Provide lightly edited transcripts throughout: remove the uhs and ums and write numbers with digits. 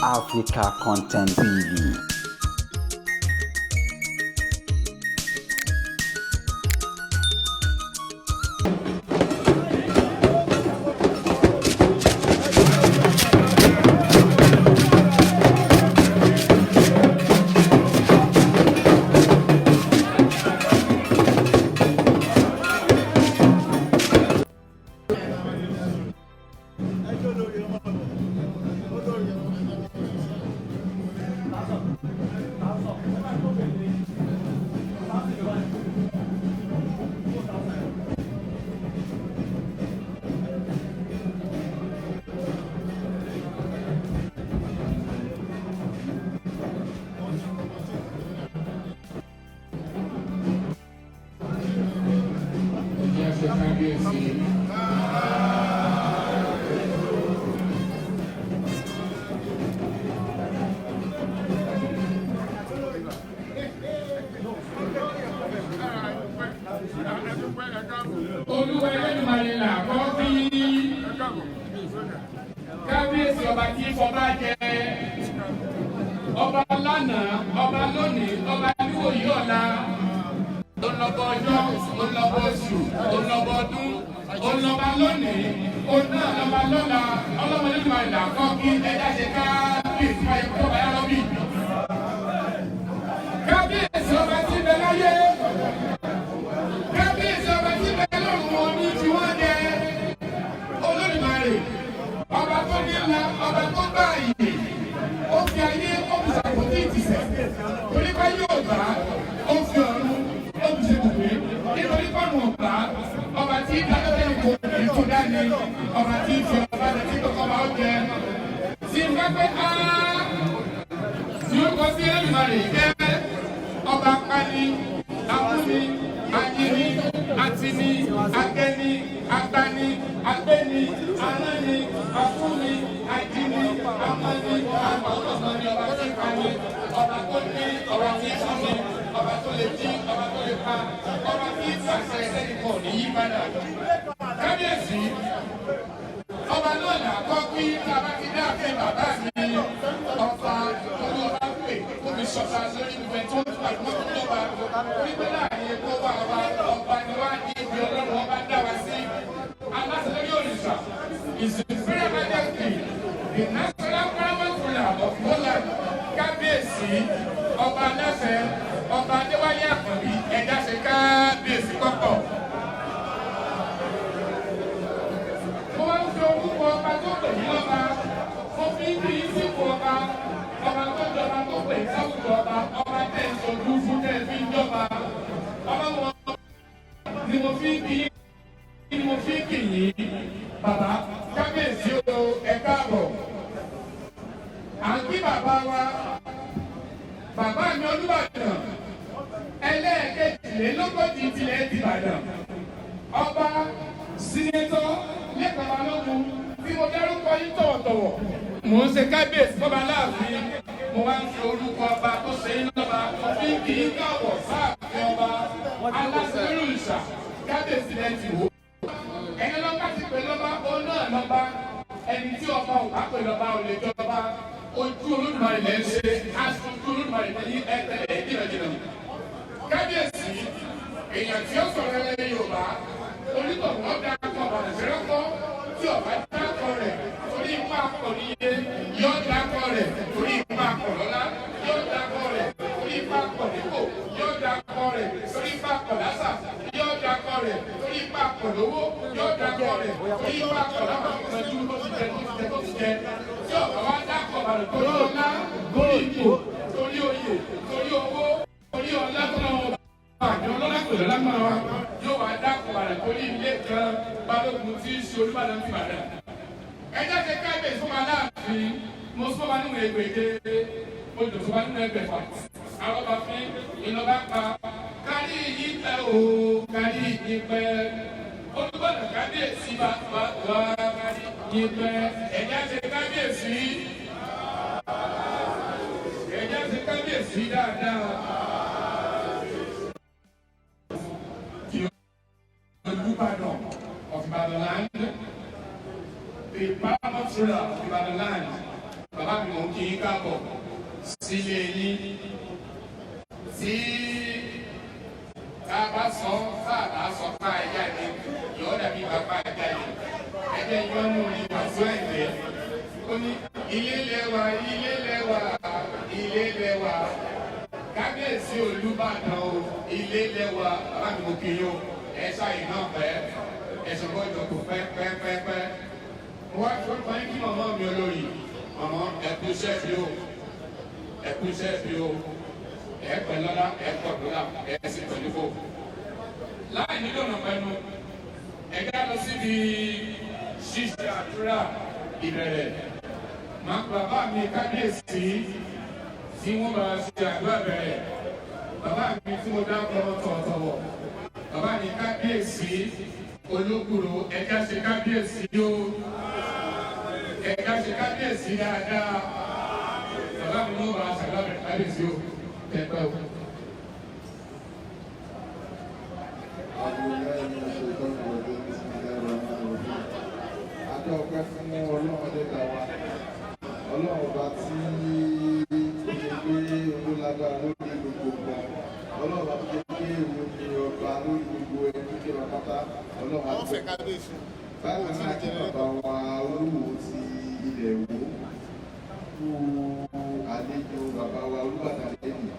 Africa Content TV. Ẹ̀jẹ̀ ṣe kábíyèsí. Olúwa Ẹlẹ́dùmarè là kọ́ bí kábíyèsí ọba tí fọba jẹ, ọba lánàá, ọba lónìí, ọba níwòyí ọ̀la, olọ́bọ ọjọ́, olọ́bọ oṣù, olọ́bọ ọdún, olọ́ba lónìí, oná lọ́ba lọ́la. Ọlọ́mọ Ẹlẹ́dùmarè là kọ́ kí ẹ̀dá ṣe kábíyèsí báyìí kọ́ báyà lọ́bì. Kábíyèsí ọba tí bẹ láyé, kábíyèsí ọba tí bẹ lọ́run, wọn ní tí wọ́n jẹ. Olódùmarè ọba tó nílá, ọba tó gbà yìí, ó fi ayé, ó fi ṣàkóso ìtìsẹ̀ torí pé yóò gbà á, ó fi ọ̀run, ó fi ṣe bùgbé nítorí pọ́nù ọ̀gbà. Ọba tí dájọ́ kò ní tó dání, ọba tí fi ọba tí kọ́kọ́ bá ó jẹ tí n bá pẹ́ á tí ó kọ sí Olódùmarè jẹ́ ọba pani, amúni, ayini, atini, agẹni, agbani, agbẹni, anáni, afúni, ajíni, amani, àpàtọ̀sọ̀ni. Ọba tí pani, ọba tó ní, ọba tí fúnni, ọba tó lè jí, ọba tó lè pa, ọba tí fàṣẹ sẹ́ni kò ní yí padà. Kábíyèsí ọba náà là kọ́ kí tá a bá ti dá àfẹ́ bàbá mi ọba olú ọba pè kó mi sọ̀tà lórí gbogbo ẹ̀ tó ń fà mọ́ tó bá orí pé láàrin epo wà wá, ọba ni wá ní ibi ọlọ́run ọba dá wa sí aláṣẹ lórí òrìṣà. His Imperial Majesty, the National Paramount Ruler of Holland, kábíyèsí ọba aláṣẹ ọba Adéwálé Àkànbí, ẹ̀dá ṣe kábíyèsí kọ́kọ́. Mo máa ń fi orúkọ ọba tó pè ní ọba, mo fi ń bí sípò ọba, ọba tó jọba, tó pè ní sáwùjọ ọba, ọba tẹ̀ ń sojú fún, tẹ̀ fi ń jọba ọba wọn ni mo fi ń kí, ni mo fi ń kì yín. Bàbá kábíyèsí o, ẹ káàbọ̀. À ń kí bàbá wa, bàbá mi Olúbàdàn ẹlẹ́ẹ̀kejìlélógójì tilẹ̀ tìbàdàn, ọba Senator Lékan Balógun, tí mo dárúkọ yín tọ̀wọ̀tọ̀wọ̀. Mò ń ṣe kábíyèsí bọ́ba láàfin, mo wá ń fi orúkọ ọba tó ṣe é lọ́ba, mo fi ń kí í káwọ̀ sáàfin ọba aláṣẹ ìṣà kábíyèsí lẹ́ ti wò. Ẹni lọ́ba ti pè lọ́ba, òun náà lọ́ba. Ẹni tí ọba ò bá pè lọ́ba ò lè jọba. Ojú Olódùmarè lẹ́ ń ṣe, aṣojú Olódùmarè lẹ́yìn ẹ̀tẹ̀lẹ̀ jìnnàjìnnà. Kábíyèsí, èèyàn tí ó sọ̀rọ̀ ẹlẹ́yìn Yorùbá onítọ̀hún ọ̀dà kan bàbá ìfẹ́rẹ́kọ́ tí ọ̀bá dákọ̀ rẹ̀ torí ipá akọ̀ níye, yóò dákọ̀ rẹ̀ torí ipá akọ̀ lọ́lá, yóò dákọ̀ rẹ̀ torí ipá akọ̀ nípò, yóò dákọ̀ rẹ̀ torí ipá akọ̀ lásà, yóò dákọ̀ rẹ̀ torí ipá akọ̀ lówó, yóò dákọ̀ rẹ̀ torí ipá akọ̀ láwọn ọ̀gbẹ́jú tó ti jẹ, tó ti jẹ, tó ti jẹ. Tí ọ̀bá wá dákọ̀ bàbá torí ọlá, torí ipò, torí oyè, torí owó, torí ọlá tó lọ́wọ́ àjọ ọlọ́lá pẹ̀lú lágbára wa, yóò wá dákọ̀ rẹ̀ torí ilé kan Balógun tí í ṣe Olúbàdàn ti Ìbàdàn. Ẹ jáde kábíyèsí fún wa láàfin. Mo sọ wa nínú ẹgbẹ̀je, mo jò sọ wa nínú ẹgbẹ̀fà. Àwọn fi ìlọba pa kárí yìí pẹ́ o, kárí yìí pẹ́. Olúbàdàn kábíyèsí bá wá wá, kárí yìí pẹ́. Ẹ jáde kábíyèsí. Ẹ jáde kábíyèsí dáadáa. Olúbàdàn of Ibadan land, the paramount ruler of Ibadan land, Bàbá mi, mò ń kí yín káàbọ̀ sílé yín. Tí tá a bá sọ, tá a bá sọ ká ẹja ni yọ̀ọ́ dàbí bàbá ẹja ni ẹjẹ yọnu ní Wàsíù Àyìndé. Ó ní ilé lẹ́wà, ilé lẹ́wà, ilé lẹ́wà, kábíyèsí Olúbàdàn o, ilé lẹ́wà. Bàbá mi, mo kí yín o. Ẹ ṣáà náà pẹ́, ẹ ṣùgbọ́n ìjọkọ̀ pẹ́ pẹ́ pẹ́ pẹ́. Mo wá fi orúkọ yín kí màmá mi olórí. Màmá, ẹ kú iṣẹ́ bí o, ẹ kú iṣẹ́ bí o. Ẹ pẹ́ lọ́lá, ẹ pọ̀ lọ́lá, ẹ sì pẹ̀lú fò. Láì nílò ọ̀nà pẹ̀lú ẹ̀dá lọ síbi ṣíṣe àdúrà ìbẹ̀rẹ̀, máa bàbá mi kábíyèsí tí wọ́n bá ṣe àdúrà bẹ̀rẹ̀. Bàbá mi tí mo dákọ̀ tọ̀wọ̀tọ̀wọ̀, bàbá mi kábíyèsí Ológùrò. Ẹ̀ka ṣe kábíyèsí o, ẹ̀ka ṣe kábíyèsí dáadáa. Bàbá mi ló bá ṣàdúrà bẹ̀rẹ̀. Kábíyèsí o, kẹpẹ́ o. أعوذ بالله من الشيطان الرجيم. بسم الله الرحمن الرحيم. Adé ọpẹ́ fún Ọlọ́run ẹlẹ́dàá wa, Ọlọ́run ọba tí ó ṣe pé owó lágbára lórí gbogbo nǹkan, Ọlọ́run ọba tó ṣe pé òun ni ọba lórí gbogbo ẹni tó jẹ́ wa pátá. Ọlọ́run àti bákan náà kí bàbá wa Olúwo ti ilẹ̀ Ìwó kú àlejò bàbá wa Olúbàdàn lẹ́yìn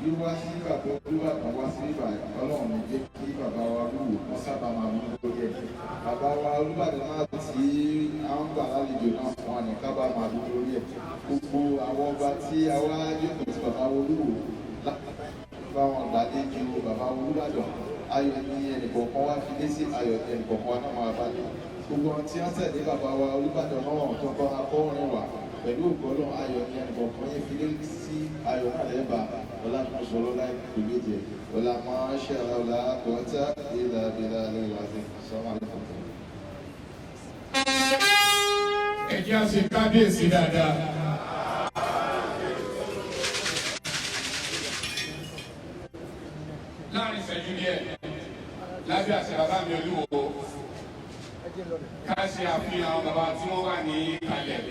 wíwá sí. Bàbá Olúbàdàn wá sí ibà, Ọlọ́run ní jẹ́ kí bàbá wa Olúwo wọ́n sábà máa mú lórí ẹ̀. Bàbá wa Olúbàdàn náà tí à ń gbà lálejò náà, wọn ní ká bá máa mú lórí ẹ̀. Gbogbo àwọn ọba tí a wá jókòó sí bàbá wa Olúwo bá wọn gbàlejò bàbá wa Olúbàdàn, ayọ̀ ní ẹnìkọ̀ọ̀kan wá fi lé sí, ayọ̀ ní ẹnìkọ̀ọ̀kan wá náà máa bá lé. Gbogbo ohun tí wọ́n tẹ̀lé bàbá wa Olúbàdàn náà tó kọ́ akọ́rin wà pẹ̀lú ògbọ́lọ́, ayọ̀ ní ẹnìkọ̀ọ̀kan yẹn fi lé sí, ayọ̀ náà lẹ́bàá ọlá ní sọlọ́ láì pẹ̀lú ìjẹ ọlá máa ń ṣe ọlá kọ́tà ìlà ìlà ìlà sọ́mà lẹ́kọ̀ọ́. Ẹ jẹ́ á ṣe kábíyèsí dáadáa. Láàrin ìṣẹ́jú díẹ̀, lábẹ́ àṣẹ bàbá mi Olúwo, ká ṣe àfihàn àwọn bàbá tí wọ́n wà ní kalẹ̀.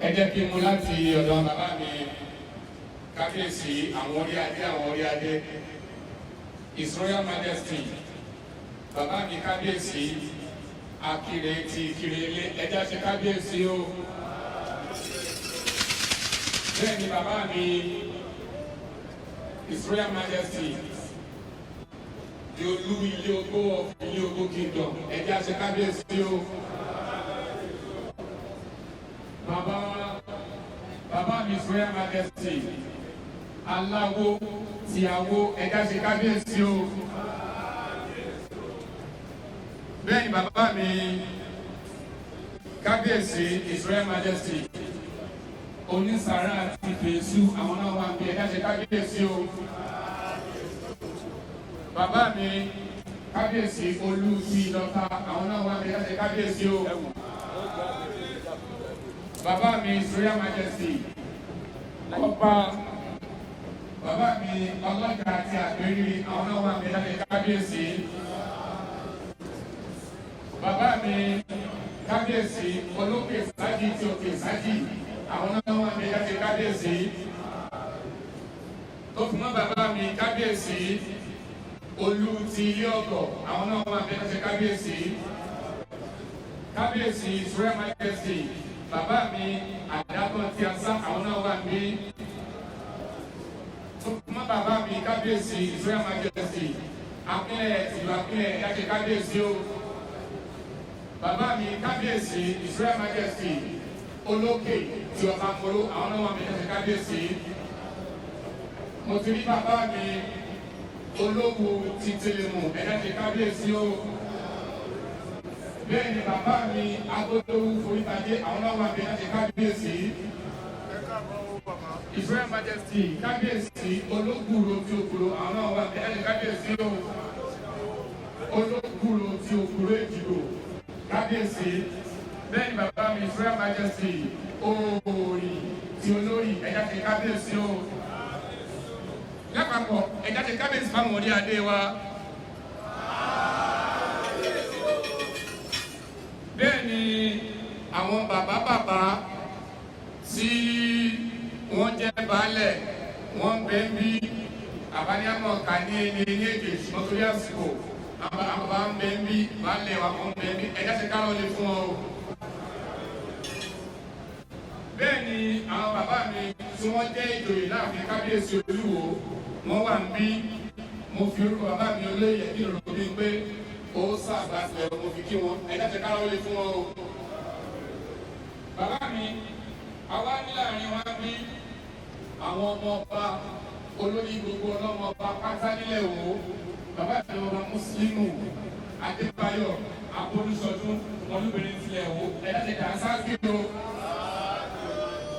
Ẹ jẹ́ kí n mú láti ọ̀dọ̀ bàbá mi kábíyèsí, àwọn orí adé, àwọn orí adé, His Royal Majesty, bàbá mi kábíyèsí Akire ti Ìkirè. Ẹ jẹ́ á ṣe kábíyèsí o. Bẹ́ẹ̀ ni bàbá mi His Royal Majesty, the Olú Ilé Ogbó of Ilé Ogbó Kingdom. Ẹ jẹ́ á ṣe kábíyèsí o. Bàbá bàbá mi His Royal Majesty, Aláwo ti Àwo. Ẹ jẹ́ á ṣe kábíyèsí o. Bẹ́ẹ̀ ni bàbá mi kábíyèsí His Royal Majesty, Onísàárà ti Fèsù, àwọn náà wà bí. Ẹ jẹ́ á ṣe kábíyèsí o. Bàbá mi kábíyèsí Olú ti Ìlọta, àwọn náà wà bí. Ẹ jẹ́ á ṣe kábíyèsí o. Bàbá mi His Royal Majesty, ọba, bàbá mi Ọlọ́jà àti Àgbéríri, àwọn náà wà bí. Ẹ jẹ́ á ṣe kábíyèsí. Bàbá mi kábíyèsí Olókè Sájì ti Òkè Sájì, àwọn náà wà ní. Ẹ jẹ́ á ṣe kábíyèsí. Tó fún mọ́ bàbá mi kábíyèsí Olú ti Ilé Ọ̀gọ̀, àwọn náà wà ní. Ẹ jẹ́ á ṣe kábíyèsí. Kábíyèsí His Royal Majesty, bàbá mi Àdàkàn ti Asá, àwọn náà wà ní. Tó fún mọ́ bàbá mi kábíyèsí His Royal Majesty, Akínlẹ̀ tìlú Akínlẹ̀. Ẹ jẹ́ á ṣe kábíyèsí o. Bàbá mi kábíyèsí His Royal Majesty, Olókè tí ọba moro, àwọn náà wà mí. Ẹ kábíyèsí. Mo ti rí bàbá mi Olówù ti Tẹlẹmù. Ẹ ṣe kábíyèsí o. Bẹ́ẹ̀ ni bàbá mi Agbódówú Foríbadé, àwọn náà wà mí. Ẹ ṣe kábíyèsí. His Royal Majesty, kábíyèsí Ológùrò ti Ògùrò, àwọn náà wà mí. Ẹ ṣe kábíyèsí o. Ológùrò ti Ògùrò Èjìgbò, kábíyèsí. Bẹ́ẹ̀ ni bàbá mi His Royal Majesty, Oòrì ti Olórí. Ẹ jẹ́ á ṣe kábíyèsí o. Lápapọ̀, ẹ jẹ́ á ṣe kábíyèsí fáwọn orí adé wa. Bẹ́ẹ̀ ni àwọn bàbá bàbá Tí wọ́n jẹ́ baálẹ̀, wọ́n ń bẹ ń bí àbáníámọ̀ ká ní ẹni ní èdè, ṣùgbọ́n torí àsìkò, àwọn bàbá ń bẹ ń bí, baálẹ̀ wa kan ń bẹ ń bí. Ẹ̀dá ṣe kárọ̀ lè fún ọ o. Bẹ́ẹ̀ ni àwọn bàbá mi tí wọ́n jẹ́ ìjòyè láàfin Kábíyèsí Olúwo, wọ́n wà ń bí. Mo fi orúkọ bàbá mi, olóyè kí lòlò bíi pé ó sàgbàsẹ̀, mo fi kí wọn. Ẹ̀dá ṣe kárọ̀ lè fún wọn o. Bàbá mi, àwa ní láàrin wa bí àwọn ọmọ ọba, olórí gbogbo ọlọ́mọ ọba pátá nílẹ̀ Ìwó, bàbá mi, ọba Mùsùlùmù Adébáyọ̀ Abolúsọdún Ọlúbìnrin tilẹ̀ Ìwó. Ẹ̀dá ṣe dà sáàkì o.